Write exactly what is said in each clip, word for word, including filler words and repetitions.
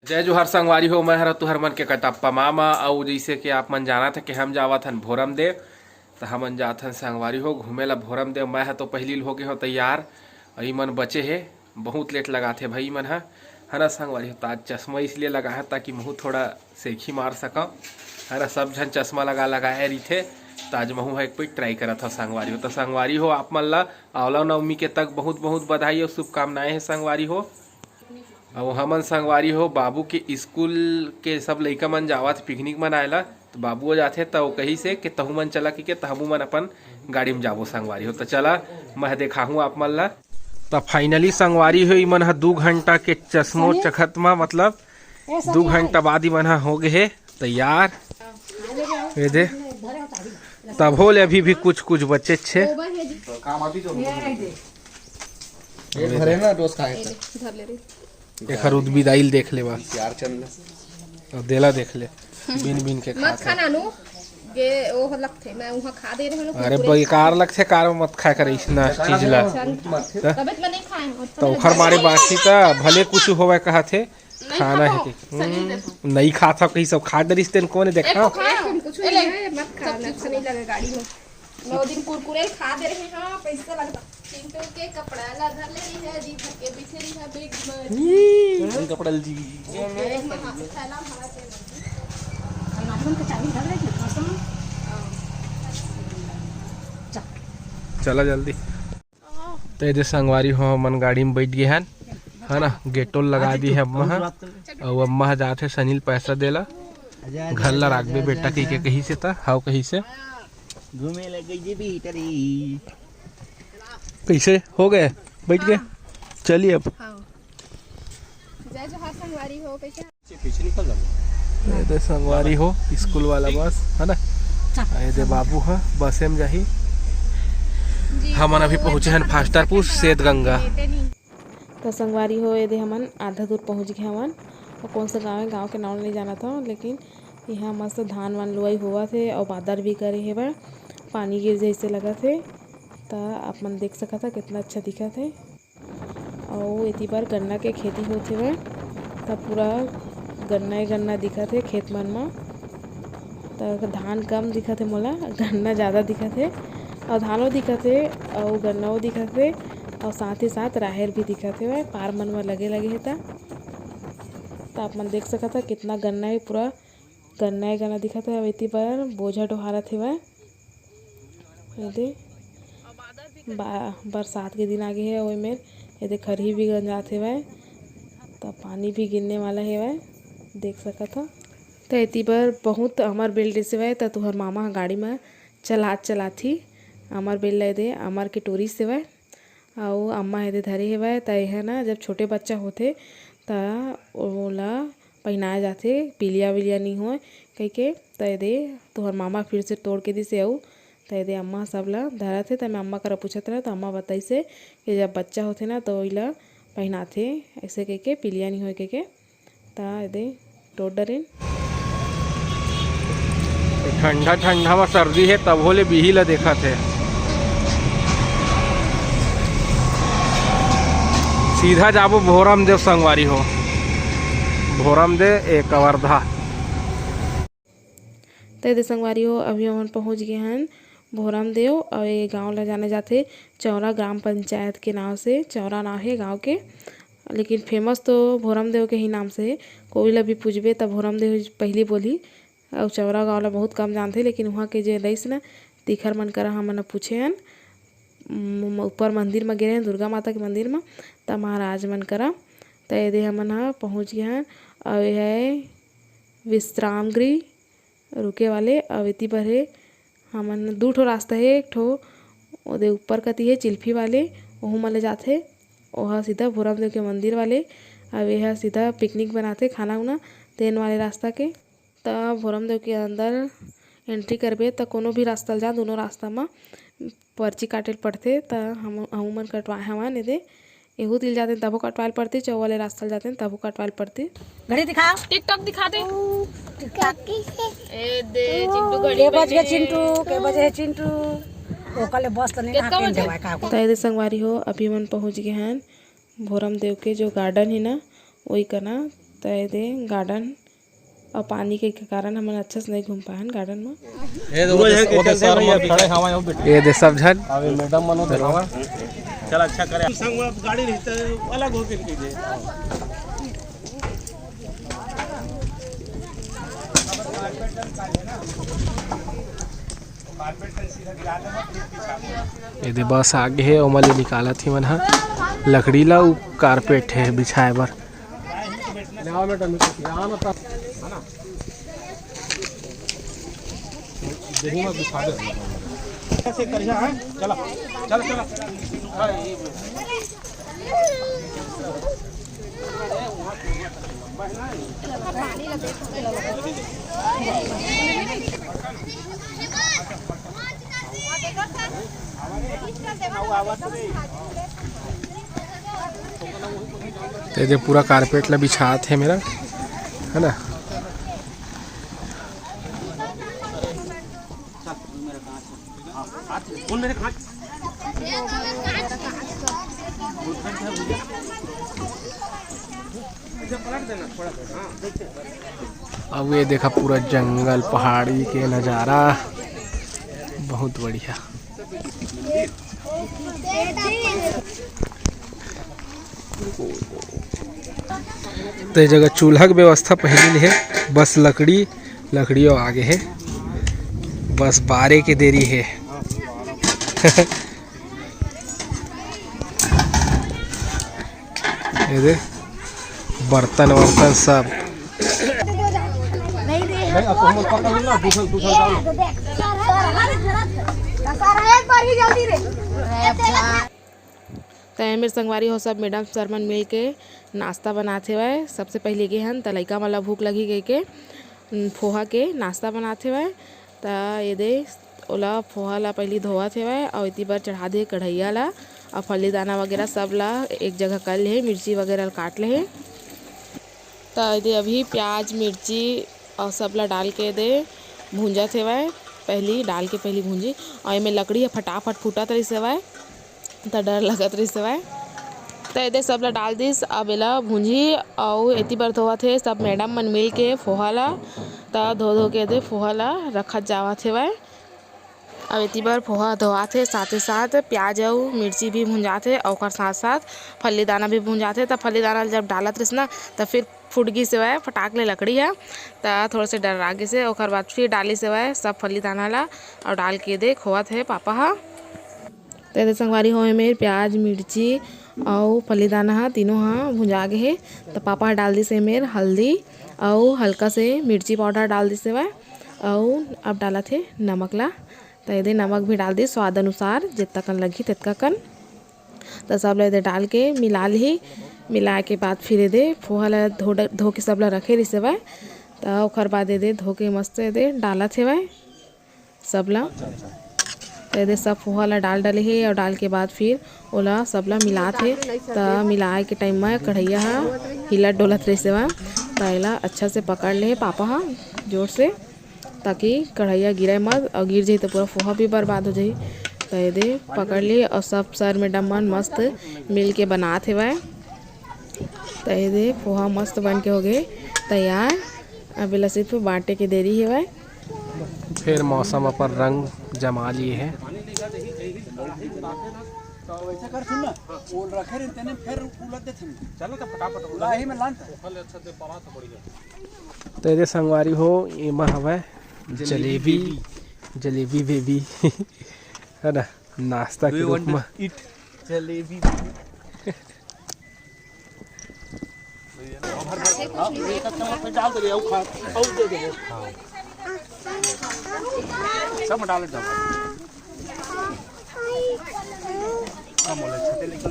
जय जोहार संगवारी हो, मैं हर तुहर मन के कटप्पा मामा। अउ जइसे कि आप मन जानत हे कि हम जावत हन भोरम देव, त हमन जात हन संगवारी हो घूमे ला भोरम देव। मैं ह तो पहिली हो गे हो तैयार, अउ ई मन बचे हे। बहुत लेट लगाथे भाई मन ह, है ना संगवारी हो। त आज चश्मा इसलिए लगा है ताकि महू थोड़ा सेखी मार सकव, है ना। सब झन चश्मा लगा लगाए रहिथे, त आज महू ह एक पइत ट्राई करत हव संगवारी हो। त संगवारी हो, आप मन ला आंवला नवमी के तक बहुत बहुत बधाई अउ शुभकामनाएं हे संगवारी हो। अउ हमन संगवारी हो, बाबू के स्कूल के सब लइका मन जावत पिकनिक मनाए ला, त बाबू जाथे, त ओ कहिस हे कि तहू मन चला कहिके, त हमू मन अपन गाड़ी में जाबो संगवारी हो। त चला, मैं देखाहूँ आप मन ला। त फाइनली संगवारी हो, इमन ह दू घंटा के चश्मो चखत म, मतलब दू घंटा बाद इमन ह हो गे हे तैयार। ये दे, तभो ले अभी भी कुछ कुछ बचेच हे। ये भरे ना, रोज खाए त। एखर उद बिदाई ल देख ले बा। प्यार चल ले। अउ देला देख ले, बिन बिन के मत खात हे। खा नानू, ये ओह लगथे, मैं उहाँ खा दे रहे हूँ अरे कुरकुरे। बेकार लगथे, कार में मत खाए कर इसना चीज ला। अच्छा, तबे त मैं नहीं खाए हूँ। त ओखर मारे बासी त भले कुछ होवे कहत हे, नहीं खाना हे खाता कि हूँ, सनी देखो। नहीं खात हव कहीं सब खा डरिस तेन कोने देखा। देखो, खा, कुछ नहीं है, मत खा, अच्छा नहीं लगे गाड़ी में। नौ दिन कुरकुरे खा दे रहे हैं, पैसा लगता। चिंटू के कपड़ा ला धर ले रही है जी, भर के पीछे रही है बैग में। कौन कपड़ा ली जी? एक बैग में हाथ थैला भरा के। नाखून के चाबी धर रही है, कसम। चला जल्दी। त एदे संगवारी हो, हमन गाड़ी में बैठ गे हन, है ना। गेटो ल लगा दी है अम्मा ह। अउ अम्मा ह जात हे सनी ल पैसा देला, घर ला राखबे बेटा कहिके कहिस हे, त हाव कहिस हे। घूमे ले गई जी भी टरी। कैसे हो गए? बैठ गए? हाँ। चलिए अब। हाँ। जय जोहार संगवारी हो, कैसे? पीछे निकल जाओ। ये दे संगवारी हो, स्कूल वाला बस, है ना? ये दे बाबू ह, बस में जाही। हमन अभी पहुँचे हन फास्टरपुर, सेत गंगा। त संगवारी हो, ये दे हमन आधा दूर पहुँच गए हवन। अउ कौन सा गाँव है, गाँव के नाम नहीं जानत हव, लेकिन यहाँ मस्त धान वान लुआई होवत हे अउ बादर भी करे हेवय, पानी गिर जैसे लगत हे। त आप मन देख सकत ह, कितना अच्छा दिखत हे। अउ एती बर गन्ना के खेती होत हेवय, त पूरा गन्ना ही गन्ना दिखत हे खेत मन म। त धान कम दिखत हे मोला, गन्ना जादा दिखत हे, अउ धानो दिखत हे, अउ गन्नाओ दिखत हे, अउ साथ ही साथ राहेर भी दिखत हेवय, पार मन म लगे लगे हे त। त आप मन देख सकत ह, कितना गन्ना हे, पूरा गन्ना ही गन्ना दिखत हे। अउ एती बर बोझा डोहारत हेवय। एदे बा-, बरसात के दिन आगे हे, ओय मेर एदे खरही भी गंजात हेवय, त पानी भी गिरने वाला हेवय, देख सकत हव। त एती बर बहुत अमर बेल रिस हेवय, त तुहर मामा ह गाड़ी म चलात चलात ही अमर बेल ल एदे अमर के टोरिस हेवय। अउ अम्मा एदे धरे हेवय, त एह ना जब छोटे बच्चा होथे, त ओला पहिनाए जाथे, पीलिया विलिया नी होय कहिके। त एदे तुहर मामा फिर से तोड़ के दिसे अउ त एदे अम्मा सब ला धरत हे। त मैं अम्मा करा पूछत रहे, त अम्मा बताइस हे कि जब बच्चा होथे ना, त ओइला पहिनाथे, ऐसे कहिके, पीलिया नी होय कहिके। त एदे टोर डरेन। ठंडा ठंडा म सर्दी हे, तभो ले बिही ल देखत हे। सीधा जाबो भोरम देव संगवारी हो, भोरम देव ए कवर्धा। त एदे संगवारी हो, अभी हमन पहुँच गे हन भोरम देव, अउ ये गाँव ला जाने जाथे चौरा ग्राम पंचायत के नाव से। चौरा नाव हे गाँव के, लेकिन famous तो भोरम देव के ही नाम से हे। कोई ला भी पूछबे त भोरम देव ही पहिली बोलही। अउ चौरा गाँव ला बहुत कम जानथे, लेकिन उहाँ के जे रईस न, तिखर मन करा हमन ह पूछे हन। उम, ऊपर मंदिर म गे रहेन, दुर्गा माता के मंदिर म, त महाराज मन करा। त एदे हमन ह पहुँच गे हन, अउ ये हे विश्राम गृह रुके वाले। अउ एती बर हे हमन दू ठो रास्ता हे, एक ठो ओदे ऊपर कती हे चिल्फी वाले, ओहू म ले जाथे, ओहा सीधा भोरम देव के मंदिर वाले। अउ एहा सीधा पिकनिक बनाथे, खाना उना, तेन वाले रास्ता के। त भोरम देव के अंदर entry करबे त कोनो भी रास्ता ल जा, दूनों रास्ता म पर्ची काटे ल पड़थे। त हम, हमू मन कटवाए हवन एदे, एहू तिल जातेन तभो कटवाए ल पड़थे, चौ वाले रास्ता ल जातेन तभो कटवाए ल पड़थे। घड़ी दिखा। TikTok दिखा दे। TikTok। ए दे चिंटू घड़ी के बजे हे पहने चिंटू, हे। के बजे हे चिंटू। ओकर ले बस त नहीं कतका ना बजे? जवाए का। त एदे संगवारी हो, अभी मन पहुँच गे हन भोरम देव के जो garden हे ना, ओई कना। त एदे garden अउ पानी के कारण हमन अच्छा से नहीं घूम पाएन garden म। ये दे, वो दे, वो दे सर मन खड़े हवय, वो बैठे। ये दे सब झन। अबे मैडम मन उधर हवय। चल अच्छा करे। संग में गाड़ी रहता है, अलग होके निकल जाए। ये दे बस आगे हे, ओमा ले निकालत ही मन ह लकड़ी ला, उ carpet हे बिछाए बर। ले आओ मैडम, यहाँ मत, है ना? देखो मत, बिछा दे। ऐसे कर जा, हाँ? चला, चला, चला। हाँ, ये ते जे पूरा carpet ला बिछात हे मेरा, है ना? अब ये देखा पूरा जंगल पहाड़ी के नजारा, बहुत बढ़िया। ते जगह चूल्हा के व्यवस्था पहली ले हे, बस लकड़ी, लकड़ियों आगे हे, बस बारे के देरी हे। ये दे, बर्तन वर्तन सब। त ए मेर संगवारी हो, सब मैडम सर मन मिल के नाश्ता बनात हेवय। सबसे पहिली गे हन त लइका मन ला भूख लगही कहिके, उम, फोहा के नाश्ता बनात हेवय। त ये दे ओला, फोहा ला पहिली धोवत हेवय अउ एती बर चढ़ा दे कढ़ैया ला। अउ फल्ली दाना वगैरह सब ला एक जगह कर लेहे, मिर्ची वगैरह ला काट लेहे। त ये दे अभी प्याज, मिर्ची अउ सब ला डाल के दे भूंजत हेवय। पहिली डाल के पहिली भूंजी अउ एमे लकड़ी ह फटाफट फूटत रहिस हेवय। त डर लगत रहिस हवय। त एदे सब ल डाल दिस। अब एला भूंजी अउ एती बर धोवत हे सब मैडम मन मिल के फोहा ल। त धो धो के एदे फोहा ल रखत जावत हेवय। अब एती बर फोहा धोवात हे, साथे साथ प्याज अउ मिर्ची भी भुंजात हे, अउ ओकर साथ साथ फल्ली दाना भी भुंजात हे। त फल्ली दाना ल जब डालत रहिस ना, त फिर फूट गिस हवय फटाक ले लकड़ी ह, त थोड़ा से डर्रा गिस हे। ओकर बाद फिर डालिस हवय सब फल्ली दाना ल, अउ डाल के एदे खोवत हे पापा ह। त एदे संगवारी हो, एमेर प्याज, मिर्ची अउ फल्ली दाना ह, तीनों ह भुंजा गे हे। त पापा ह डाल दिस एमेर हल्दी अउ हल्का से मिर्ची पाउडर डाल दिस हवय अउ अब डालत हे नमक ला। त एदे नमक भी डाल दिस स्वाद अनुसार, जतका कन लगही ततका कन। त सब ला एदे डाल के मिला लिही। मिलाए के बाद फिर एदे फोहा ला धो ड-, धो के सब ला रखे रिस हवय। त ओखर बाद एदे धो के मस्त एदे डालत हेवय सब ला। त एदे सब फोहा ला डाल डले हे अउ डाल के बाद फिर ओला सब ला मिलात हे। त मिलाए के टाइम म कढ़ैया ह हिलत डोलत रहिस हवय। त एला अच्छा से पकड़ ले हे पापा ह जोर से, ताकि कढ़ैया गिरे मत, अउ गिर जाही त पूरा फोहा भी बर्बाद हो जाही। त एदे पकड़ ले अउ सब सर मैडम मन मस्त मिल के बनात हेवय। त एदे पोहा मस्त बन के होगे तैयार। अब एला सिर्फ बांटे के देरी हेवय। फेर मौसम अपन रंग जमा लिए हे। तो वैसे कर, सुन ना, ओल रखे रहे तेने, फिर उलट दे थे। चलो तो फटाफट उला ही में लान। तो एदे संगवारी हो, एमा हवय जलेबी, जलेबी बेबी। है ना, नाश्ता के रूप में। जलेबी। डाल दे, अउ खा, अउ दे दे। सब डाल दे। कम हो ले, छोटे लेकिन।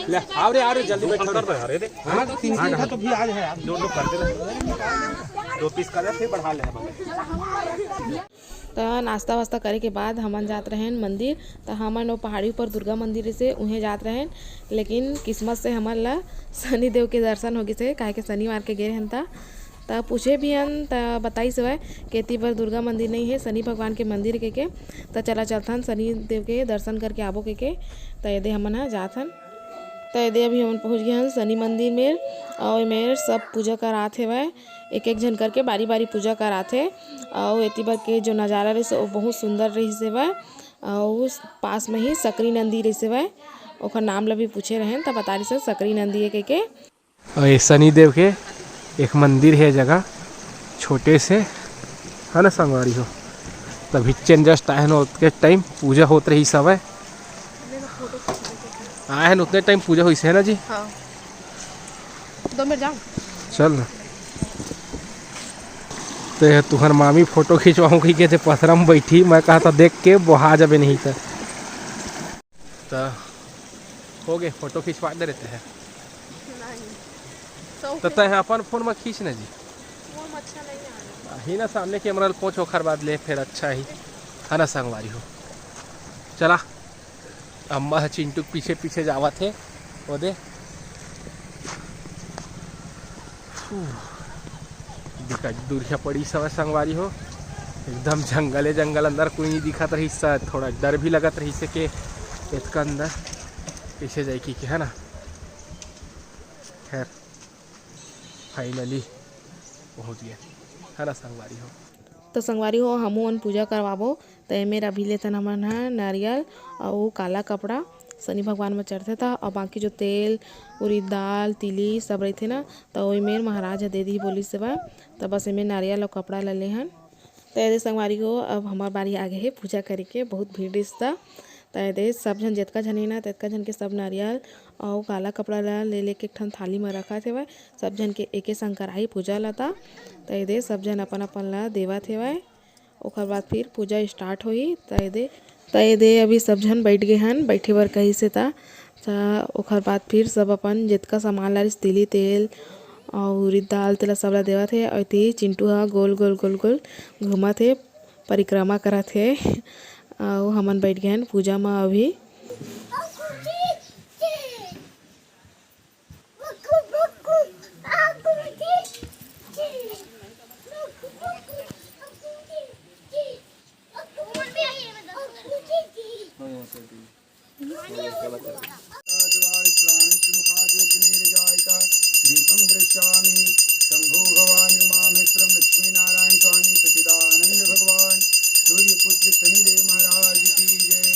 ले, आओ रे, आओ रे, जल्दी बैठो रे। हाँ, तीन, तीन का तो भी आज है यार। दो, दो कर दे। दो पीस कर दे, फिर बढ़ा ले। त नाश्ता वास्ता करे के बाद हमन जात रहेन मंदिर। त हमन वो पहाड़ी ऊपर दुर्गा मंदिर से उहें जात रहेन, लेकिन किस्मत से हमन ला शनि देव के दर्शन हो गिस हे, काहे के शनिवार के गे रहेन त। त पूछे भी हन, त बताइस हवय कि एती बर दुर्गा मंदिर नइ हे, शनि भगवान के मंदिर कहिके। त चला चलथन, शनि देव के दर्शन करके आबो कहिके। त एदे हमन ह जात हन। त एदे अभी हमन पहुँच गे हन शनि मंदिर मेर, अउ एमेर सब पूजा करात हेवय, एक एक झन करके बारी बारी पूजा करात हे। अउ एती बर के जो नजारा रहिस, ओ बहुत सुंदर रहिस हेवय। अउ पास में ही सकरी नंदी रहिस हेवय, ओखर नाम ल भी पूछे रहेन, त बता रहिस हे सकरी नंदी हे कहिके। अउ ये शनि देव के एक मंदिर हे जगह, छोटे से, है ना संगवारी हो। तभी चेन just आए हन, ओतके टाइम पूजा होत रहिस हवय। आए हन, उतने टाइम पूजा होइस हे ना जी। हाँ। दो मिनट जाओ। चल ना। ते तुहर मामी फोटो खिंचवाऊँ कहिके ते पथरा में बैठी, मैं कहा था देख के बोहा जाबे नहीं त। त हो गे, फोटो खिंचवा दे रहे हैं। नहीं। तो त तय अपन फोन में खींच ना जी। वो अच्छा नहीं आ रहा। ही ना, सामने कैमरा ल पहुँच, ओखर बाद ले, फिर अच्छा ही, है ना संगवारी हो। चला, अम्मा ह चिंटू के पीछे पीछे जावत हे, ओदे। फू, दिखा, दूरिया पड़ी सब संगवारी हो, एकदम जंगले जंगल, अंदर कोई नहीं दिखत रहिस, थोड़ा डर भी लगत रहिस के एतका अंदर कैसे जाए की, है ना। खैर, finally पहुँच गए, है ना संगवारी हो। तो संगवारी हो, हमू मन पूजा करवाबो। तो एमेर अभी लेथन हमन ह नारियल अउ काला कपड़ा शनि भगवान में चढ़थे त, अउ बाकी जो तेल, उरीद दाल, तिली सब रहिथे ना, त ओई मेर महाराज ह दे दिही बोलिस हवय। त बस एमेर नारियल अउ कपड़ा ल लेहन। त एदे संगवारी हो, अब हमर बारी आगे हे पूजा करे के, बहुत भीड़ रिहिस त। त एदे सब झन, जतका झन हे ना, ततका झन के सब नारियल अउ काला कपड़ा ल ले लेके एक ठन थाली म रखत हेवय। सब झन के एके संग कराही पूजा ल त। त एदे सब झन अपन अपन ल देवत हेवय। ओखर बाद फिर पूजा start होही। त एदे, त एदे अभी सब झन बैठ गे हन, बैठे बर कहिस हे त, त ओखर बाद फिर सब अपन जतका सामान ला रिहिस, तिली तेल अउ उरीद दाल, तेला सब ला देवत हे। अउ एती चिंटू ह गोल गोल गोल गोल घूमत हे, परिक्रमा करत हे। अउ हमन बैठ गे हन पूजा म अभी। दीपं दृश्यामि शंभो भवानी उमा महेश्वरम लक्ष्मी नारायण स्वामी सचिदानंद भगवान सूर्यपुत्र शनिदेव महाराज की जय।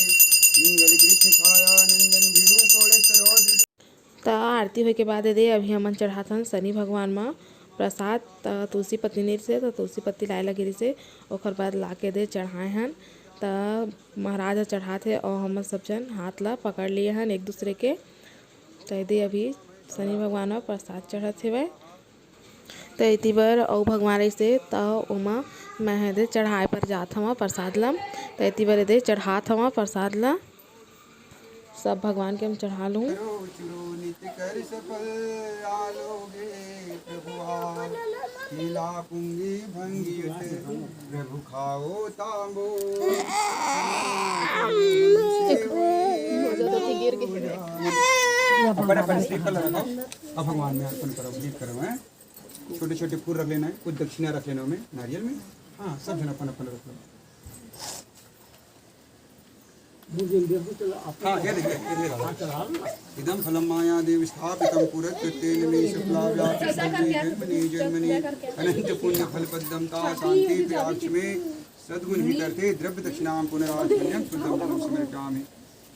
पिंगल कृष्ण छाया नंदन भृगु कोलेश्वर रौद्र त आरती होय के बाद एदे अभी हमन चढ़ाथन शनि भगवान म प्रसाद। त तुलसी पत्ती नइ रिहिसे, त तुलसी पत्ती लाए लगे रिहिसे, ओखर बाद लाके एदे चढ़ाए हन। त महाराज ह चढ़ात हे अउ हमन सब झन हाथ ला पकड़ लिए हन एक दूसरे के। त एदे अभी शनि भगवान म प्रसाद चढ़त हेवय। त एती बर अउ भगवान रहिसे, त ओमा मैं ह एदे चढ़ाए बर जात हवं प्रसाद ला। त एती बर एदे चढ़ात हवं प्रसाद ला। सब भगवान के हम चढ़ा लूँ। करो चुरो नित कर सफल आलोगे प्रभु आव। केला पुंगी भंगी उत प्रभु खाओ तांबो। अपन अपन श्रीफल रखो। अब भगवान में अर्पण करो, गीत करो, हैं? छोटे छोटे फूल रख लेना है, कुछ दक्षिणा रख लेना में, नारियल में। हाँ, सब जन अपन अपन रख लो। हाँ, ये देखिए, ये देखिए। इदं फलं माया देवी स्थापितं पुरस्तेन मे सफला व्याप्ति सर्वे जन्मनि जन्मनि अनंत पुण्य फल पदम ता शांति प्रियाक्ष में सद्गुण हितर्थे द्रव्य दक्षिणां पुनराचर्यं शुद्धं फलं समर्पयामि।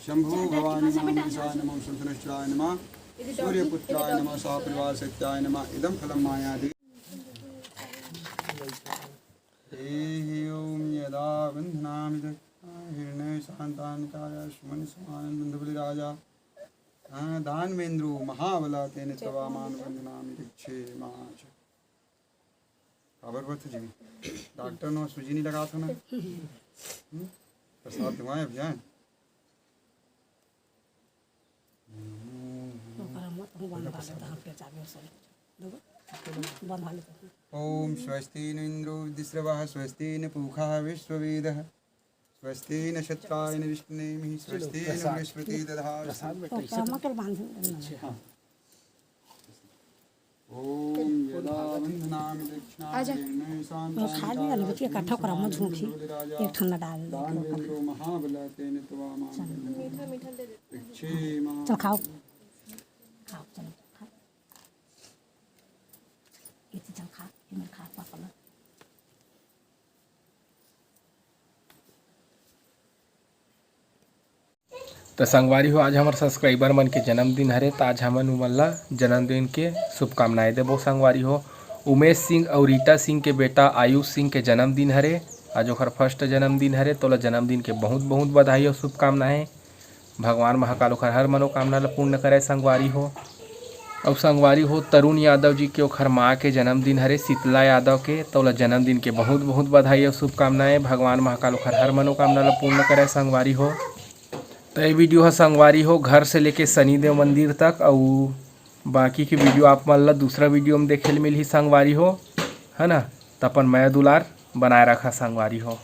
शंभो भवानी मां ईशा नमो शंतनुश्चाय नमः सूर्यपुत्राय नमः सह परिवार सत्याय नमः। इदं फलं माया देवी। देहि ओम यदा बंधनामि दक्षिणा हृणय शांतान काया सुमन समानन बंधुबली राजा। हाँ, दान मेंद्रो महाबला तेन तवा मान बंधनामि दक्षे माच। काबर बत जी? डॉक्टर नो सूजी नहीं लगा था ना। हम्म? प्रसाद दुआएं अभियान। ओकरा मत हो बंधवा लेता हम के चाबी और सब। देखो, बंधवा लेता हूँ। ओम स्वस्ति न इंद्रो वृद्धस्रवः स्वस्ति न पूषा विश्ववेदः स्वस्ति न क्षत्रियो न विष्णुनेमिः स्वस्ति न बृहस्पति दधाति। ओकरा मत बांध। हाँ। ॐ यदा वन्दनानि दक्षिणानि आजा। जीर्णे वो खा लिया, लेकिन ये इकाठा ओकरा में झोंकी, एक ठन डाल दे, दानवेंद्रो महाबलः तेन त्वा मां चल। मीठा मीठा दे दे। चल खाओ, खाओ, चलो, खाओ। ये चीज चल खा, ये मेरे खा, पापा ला। त संगवारी हो, आज हमर सब्सक्राइबर मन के जन्मदिन हरे, त आज हमन उमन ला जन्मदिन के शुभकामनाएं देबो। संगवारी हो, उमेश सिंह अउ रीता सिंह के बेटा आयुष सिंह के जन्मदिन हरे, आज ओखर फर्स्ट जन्मदिन हरे, तोला जन्मदिन के बहुत बहुत बधाई अउ शुभकामनाएं। भगवान महाकाल ओखर हर मनोकामना ला पूर्ण करे संगवारी हो। अउ संगवारी हो, तरुण यादव जी के ओखर माँ के जन्मदिन हरे शीतला यादव के, तोला जन्मदिन के बहुत बहुत बधाई अउ शुभकामनाएं। भगवान महाकाल ओखर हर मनोकामना ला पूर्ण करे संगवारी हो। त ये वीडियो ह संगवारी हो घर से लेके शनिदेव मंदिर तक, अउ बाकी के वीडियो आप मन ला दूसरा वीडियो में देखे ल मिलही संगवारी हो, है ना। त अपन मया दुलार बनाए रखा संगवारी हो।